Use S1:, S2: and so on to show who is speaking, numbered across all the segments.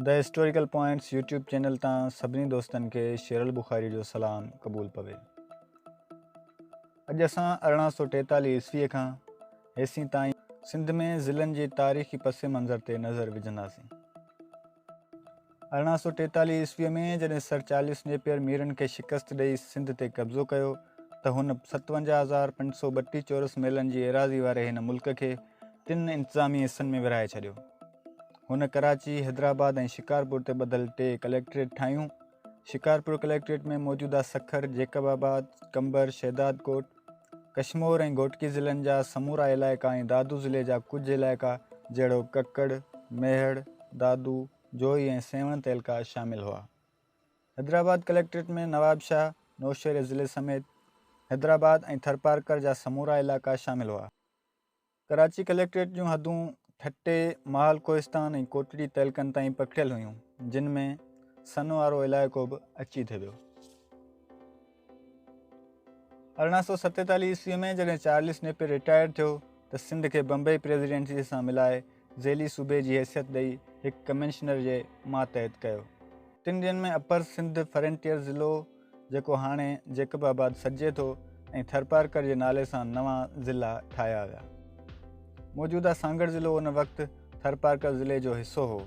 S1: The historical points YouTube channel تان سڀني دوستن کي شيرل بخاري جو سلام قبول پوي. اڄ اسان 1843 عيسويء کان هيسين تائين سنڌ ۾ ضلعن جي تاريخي پس منظر تي نظر وجهنداسين. 1843 عيسويء ۾ جڏهن سر چارلس نيپئر ميرن کي شڪست ڏئي سنڌ تي قبضو ڪيو ته هن 57532 چورس ميلن جي ايراضي واري هن ملڪ کي ٽن انتظامي حصن ۾ ورهائي ڇڏيو. هن ڪراچي، حيدرآباد ۽ شڪارپور تي ٻڌل ٽي ڪليڪٽريٽ ٺاهيون. شڪارپور ڪليڪٽريٽ ۾ موجوده سکر، جيڪب آباد، قمبر، شهدادڪوٽ، ڪشمور ۽ گهوٽڪي ضلعن جا سمورا علائقا ۽ دادو ضلعي جا ڪجهه علائقا جهڙوڪ ڪڪڙ، ميهڙ، دادو، جوهي ۽ سيوهڻ تعلقا شامل هئا. حيدرآباد ڪليڪٽريٽ ۾ نوابشاهه، نوشهري ضلعي سميت حيدرآباد ۽ ٿرپارڪر جا سمورا علائقا شامل هئا. ڪراچي ڪليڪٽريٽ جون حدون ٺٽي، محل ڪوهستان ۽ ڪوٽڙي تعلقن تائين پکڙيل هيون، جن ۾ سن وارو علائقو به اچي ٿي ويو. 1847 عيسويء ۾ جڏهن چارلس نيپئر رٽائرڊ ٿيو ته سنڌ کي بمبئي پريزيڊنسيء سان ملائي ذيلي صوبي جي حيثيت ڏئي هڪ ڪمشنر جي ماتحت ڪيو. تن ڏينهن ۾ اپر سنڌ فرنٽيئر ضلعو جيڪو هاڻي جيڪب آباد سڏجي ٿو ۽ ٿرپارڪر جي نالي سان نوان ضلعا ٺاهيا ويا. موجوده سانگهڙ ضلعو ان وقت ٿرپارڪر ضلعي جو حصو هو.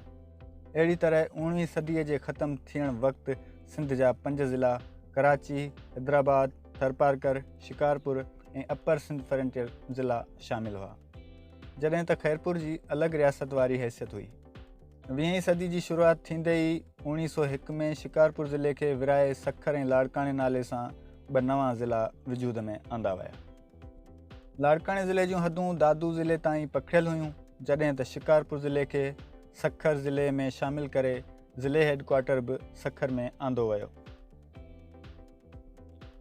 S1: اهڙي طرح اوڻويهين صديء جي ختم ٿيڻ وقت سنڌ جا پنج ضلعا ڪراچي، حيدرآباد، ٿرپارڪر، شڪارپور ۽ اپر سنڌ فرنٽيئر ضلعا شامل هئا. جڏهن ته خيرپور جي الڳ رياست واري حيثيت هئي. ويهين صدي جي شروعات ٿيندي ئي 1901 ۾ شڪارپور ضلعي کي ورهائي سکر ۽ لاڙڪاڻي نالي سان ٻه نوان ضلعا وجود ۾ آندا ويا. لاڙڪاڻي ضلعي جون حدون دادو ضلعي تائين پکڙيل هيون، جڏهن ته شڪارپور ضلعي کي سکر ضلعي ۾ شامل ڪري ضلعي هيڊڪوارٽر به سکر ۾ آندو ويو.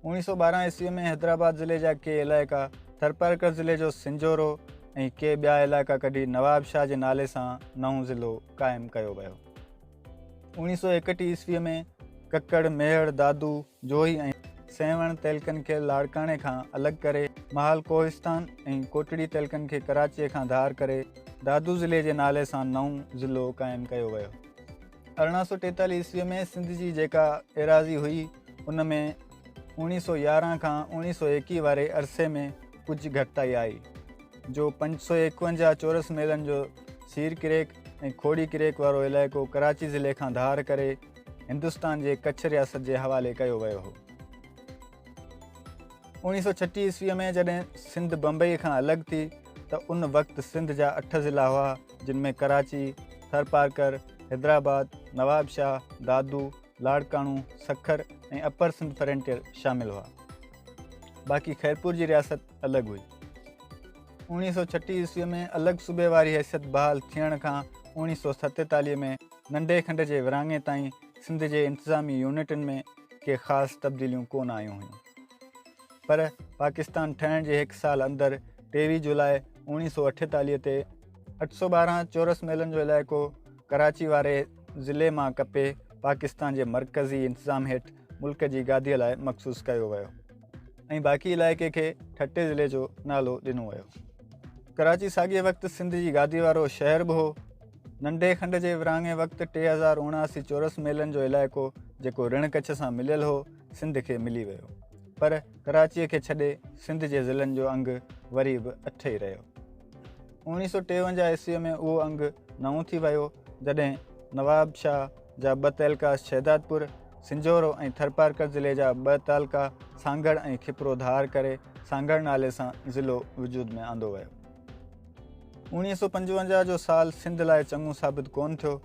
S1: 1912 عيسويء ۾ حيدرآباد ضلعي جا ڪي علائقا، ٿرپارڪر ضلعي جو سنجهورو ۽ ڪي ٻيا علائقا ڪڍي نوابشاهه جي نالي سان نئون ضلعو قائم ڪيو ويو. 1961 عيسويء ۾ ڪڪڙ، ميهڙ، دادو، جوهي ۽ سيوهڻ تعلقن کي لاڙڪاڻي کان الڳ ڪري محل ڪوهستان ۽ ڪوٽڙي تعلقن کي ڪراچيء کان ڌار ڪري دادو ضلعي جي نالي سان نئون ضلعو قائم ڪيو ويو. 1843 عيسويء ۾ سنڌ جي جيڪا ايراضي هئي، ان ۾ 1911 کان 1921 واري عرصي ۾ ڪجهه گهٽتائي آئي، جو 551 چورس ميلن جو سير ڪريڪ ۽ کوڙي ڪريڪ وارو علائقو ڪراچي ضلعي کان ڌار ڪري هندستان جي ڪڇ رياست جي حوالي ڪيو ويو هو. 1936 عيسويء ۾ جڏهن سنڌ بمبئيء کان الڳ ٿي ته ان وقت سنڌ جا اٺ ضلعا هئا، جن ۾ ڪراچي، ٿرپارڪر، حيدرآباد، نوابشاهه، دادو، لاڙڪاڻو، سکر ۽ اپر سنڌ فرنٽيئر شامل هئا. باقي خيرپور جي رياست الڳ هئي. 1936 عيسويء ۾ الڳ صوبي واري حيثيت بحال ٿيڻ کان 1947 ۾ ننڍي کنڊ جي ورهاڱي تائين سنڌ جي انتظامي يونٽن ۾ ڪي خاص تبديليون ڪونه آيون هيون. پر پاڪستان ٺهڻ جي هڪ سال اندر 23 جولاء 1948 تي 812 چورس ميلن جو علائقو ڪراچي واري ضلعي مان ڪپي پاڪستان جي مرڪزي انتظام هيٺ ملڪ جي گاديء لاء مخصوص ڪيو ويو ۽ باقي علائقي کي ٺٽي ضلعي جو نالو ڏنو ويو. ڪراچي ساڳئي وقت سنڌ جي گادي وارو شهر به هو. ننڍي کنڊ جي ورهاڱي وقت 3079 چورس ميلن جو علائقو جيڪو رڻ ڪڇ سان مليل هو، سنڌ کي ملي ويو. پر ڪراچيء کي ڇڏي سنڌ جي ضلعن جو انگ وري به اٺ ئي رهيو. 1953 عيسويء ۾ اهو انگ نو ٿي ويو، جڏهن نوابشاهه جا ٻه تعلقا شهدادپور، سنجهورو ۽ ٿرپارڪر ضلعي جا ٻه تعلقا سانگهڙ ۽ کپرو ڌار ڪري سانگهڙ نالي سان ضلعو وجود ۾ آندو ويو. 1955 جو سال سنڌ لاء چڱو ثابت ڪونه ٿيو،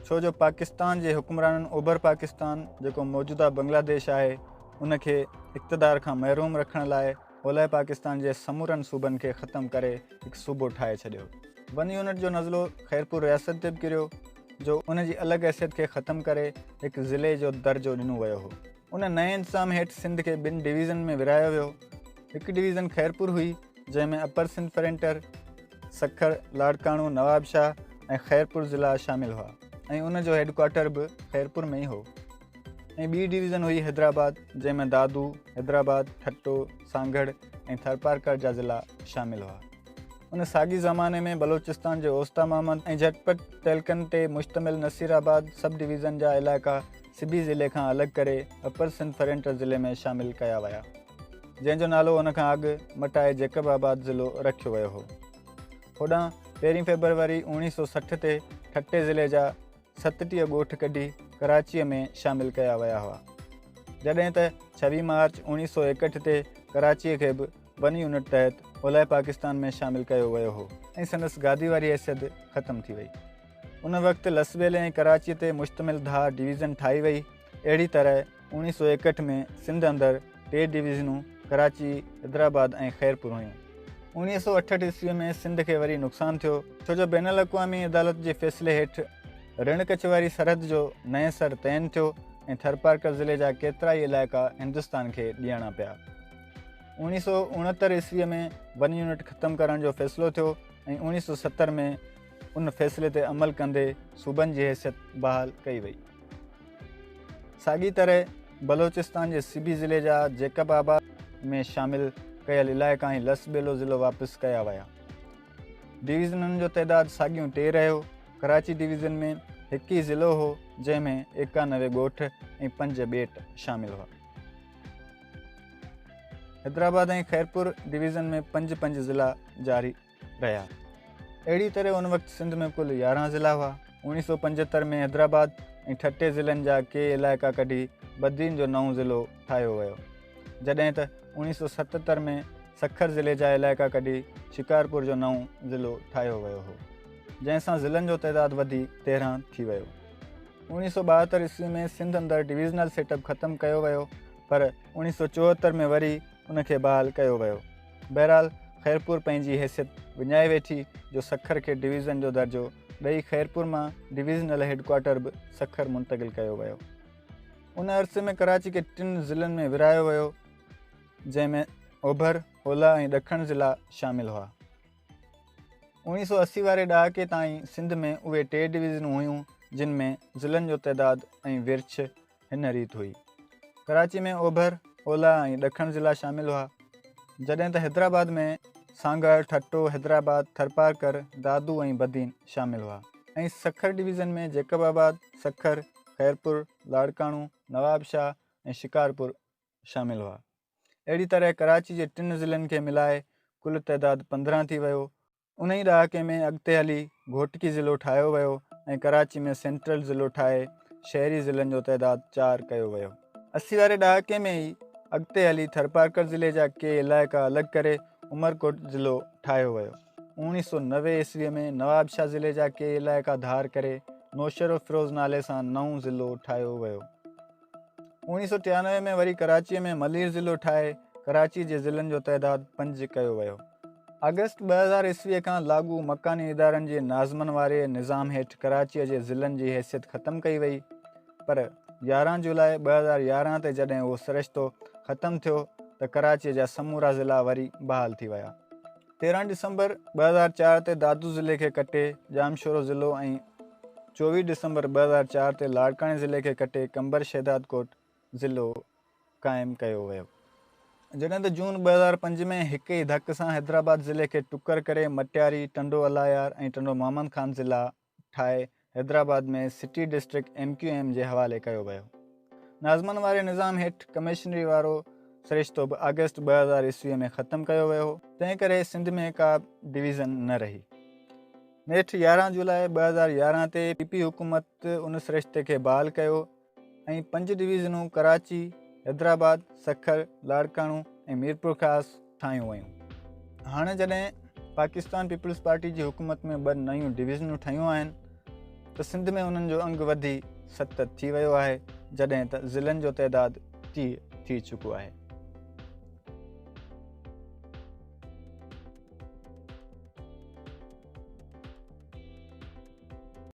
S1: ڇو جو پاڪستان جي حڪمرانن اوڀر پاڪستان، جيڪو موجوده بنگلاديش آهي، ان کي اقتدار کان محروم رکڻ لاء اولهه پاڪستان جي سمورن صوبن کي ختم ڪري هڪ صوبو ٺاهي ڇڏيو. ون يونٽ جو نزلو خيرپور رياست تي به ڪريو، جو ان جي الڳ حيثيت کي ختم ڪري هڪ ضلعي جو درجو ڏنو ويو هو. ان نئين انتظام هيٺ سنڌ کي ٻن ڊويزن ۾ ورهايو ويو. هڪ ڊويزن خيرپور هئي، جنهن ۾ اپر سنڌ فرنٽر، سکر، لاڙڪاڻو، نوابشاهه ۽ خيرپور ضلعا شامل هئا ۽ ان جو هيڊ ڪوارٽر به خيرپور ۾ ئي هو ۽ ٻي ڊويزن هئي حيدرآباد، جنهن ۾ دادو، حيدرآباد، ٺٽو، سانگهڙ ۽ ٿرپارڪر جا ضلعا شامل هئا. ان ساڳي زماني ۾ بلوچستان جي اوستا محمد ۽ جهٽپٽ تعلقن تي مشتمل نصير آباد سب ڊويزن جا علائقا سبي ضلعي کان الڳ ڪري اپر سنڌ فرنٽر ضلعي ۾ شامل ڪيا ويا، جنهن جو نالو ان کان اڳ مٽائي جيڪب آباد ضلعو رکيو ويو هو. هوڏانهن پهرين فيبروري 1960 تي ٺٽي ضلعي جا 37 ڳوٺ ڪڍي ڪراچيء ۾ شامل ڪيا ويا هئا. جڏهن ته 26 مارچ 1961 تي ڪراچيء کي به ون يونٽ تحت اولهه پاڪستان ۾ شامل ڪيو ويو هو ۽ سندس گادي واري حيثيت ختم ٿي وئي. ان وقت لسٻيلي ۽ ڪراچيء تي مشتمل ڌار ڊويزن ٺاهي وئي. اهڙي طرح 1961 ۾ سنڌ اندر ٽي ڊويزنون ڪراچي، حيدرآباد ۽ خيرپور هيون. 1968 عيسويء ۾ سنڌ کي وري نقصان ٿيو، ڇو جو بين الاقوامي عدالت جي فيصلي هيٺ رڻ ڪڇ واري سرحد جو نئين سر تعين ٿيو ۽ ٿرپارڪر ضلعي جا ڪيترائي علائقا هندستان کي ڏيڻا پيا. 1969 عيسويء ۾ ون يونٽ ختم ڪرڻ جو فيصلو ٿيو ۽ 1970 ۾ ان فيصلي تي عمل ڪندي صوبن جي حيثيت بحال ڪئي وئي. ساڳي طرح بلوچستان جي سبي ضلعي جا جيڪب آباد ۾ شامل ڪيل علائقا ۽ لس ٻيلو ضلعو واپس ڪيا ويا. ڊويزنن جو تعداد ساڳيون ٽي رهيو. ڪراچي ڊويزن ۾ هڪ ئي ضلعو هو جنهن ۾ 91 ڳوٺ ۽ پنج ٻيٽ شامل هئا. حيدرآباد ۽ خيرپور ڊويزن ۾ پنج پنج ضلعا جاري رهيا. اهڙي طرح ان وقت سنڌ ۾ ڪل 11 ضلعا هئا. 1975 ۾ حيدرآباد ۽ ٺٽي ضلعن جا ڪي علائقا ڪڍي بدين جو نئون ضلعو ٺاهيو ويو. جڏهن ته 1977 ۾ سکر ضلعي جا علائقا ڪڍي شڪارپور جو نئون ضلعو ٺاهيو ويو هو. جنهن سان ضلعن جو تعداد وڌي 13 ٿي ويو. 1972 عيسوي ۾ سنڌ اندر ڊويزنل سيٽ اپ ختم ڪيو ويو پر 1974 ۾ وري ان کي بحال ڪيو ويو. بهرحال خيرپور پنهنجي حيثيت وڃائي ويٺي جو سکر کي ڊويزن جو درجو ڏئي خيرپور مان ڊويزنل هيڊڪوارٽر به سکر منتقل ڪيو ويو. ان عرصي ۾ ڪراچي کي ٽن ضلعن ۾ ورهايو ويو جنهن ۾ اوڀر، اولهه ۽ ڏکڻ ضلعا شامل هئا. 1980 واري ڏهاڪي تائين سنڌ ۾ اهي ٽي ڊويزنون هيون جن ۾ ضلعن جو تعداد ۽ ورڇ هن ريت هئي. ڪراچي ۾ اوڀر، اولهه ۽ ڏکڻ ضلعا شامل هئا، جڏهن ته حيدرآباد ۾ سانگهڙ، ٺٽو، حيدرآباد، ٿرپارڪر، دادو ۽ بدين شامل هئا ۽ سکر ڊويزن ۾ جيڪب آباد، سکر، خيرپور، لاڙڪاڻو، نوابشاهه ۽ شڪارپور شامل هئا. اهڙي طرح ڪراچي جي ٽن ضلعن کي ملائي ڪل تعداد 15 ٿي ويو. انهي ڏهاڪي ۾ اڳتي هلي گهوٽڪي ضلعو ٺاهيو ويو ۽ ڪراچي ۾ سينٽرل ضلعو ٺاهي شهري ضلعن جو تعداد چار ڪيو ويو. 80 واري ڏهاڪي ۾ ئي اڳتي هلي ٿرپارڪر ضلعي جا ڪي علائقا الڳ ڪري عمرڪوٽ ضلعو ٺاهيو ويو. 1990 عيسوي ۾ نوابشاهه ضلعي جا ڪي علائقا ڌار ڪري نوشهروفيروز نالي سان نئون ضلعو ٺاهيو ويو. 1993 ۾ وري ڪراچيء ۾ ملير ضلعو ٺاهي ڪراچيء جي ضلعن جو تعداد پنج ڪيو ويو. آگسٽ 2000 عيسويء کان لاڳو مڪاني ادارن جي ناظمن واري نظام هيٺ ڪراچيء جي ضلعن جي حيثيت ختم ڪئي وئي پر 11 جولاء 2011 تي جڏهن اهو سرشتو ختم ٿيو ته ڪراچيء جا سمورا ضلعا وري بحال ٿي ويا. 13 ڊسمبر 2004 تي دادو ضلعي کي ڪٽي ڄامشورو ضلعو ۽ 24 ڊسمبر 2004 تي لاڙڪاڻي ضلعي کي ڪٽي قمبر شهدادڪوٽ ضلعو قائم ڪيو ويو. جڏهن ته جون 2005 ۾ هڪ ئي ڌڪ سان حيدرآباد ضلعي کي ٽڪر ڪري مٽياري، ٽنڊو الهيار ۽ ٽنڊو محمد خان ضلعا ٺاهي Hyderabad ۾ city district M Q M جي حوالي ڪيو ويو. ناظمن واري نظام هيٺ ڪمشنري وارو سرشتو به آگسٽ 2000 عيسوي ۾ ختم ڪيو ويو هو، تنهن ڪري سنڌ ۾ ڪا به ڊويزن نه رهي. نيٺ 11 جولاء 2011 تي پي پي حڪومت ان سرشتي کي بحال ڪيو ۽ پنج ڊويزنون ڪراچي، حيدرآباد، سکر، لاڙڪاڻو ۽ ميرپورخاص ٺاهيون ويون. هاڻي جڏهن پاڪستان پيپلز پارٽي جي حڪومت ۾ ٻه نيون ڊويزنون ٺهيون آهن ته سنڌ ۾ انهن جو انگ وڌي ست ٿي ويو آهي، جڏهن ته ضلعن جو تعداد 30 ٿي چڪو آهي.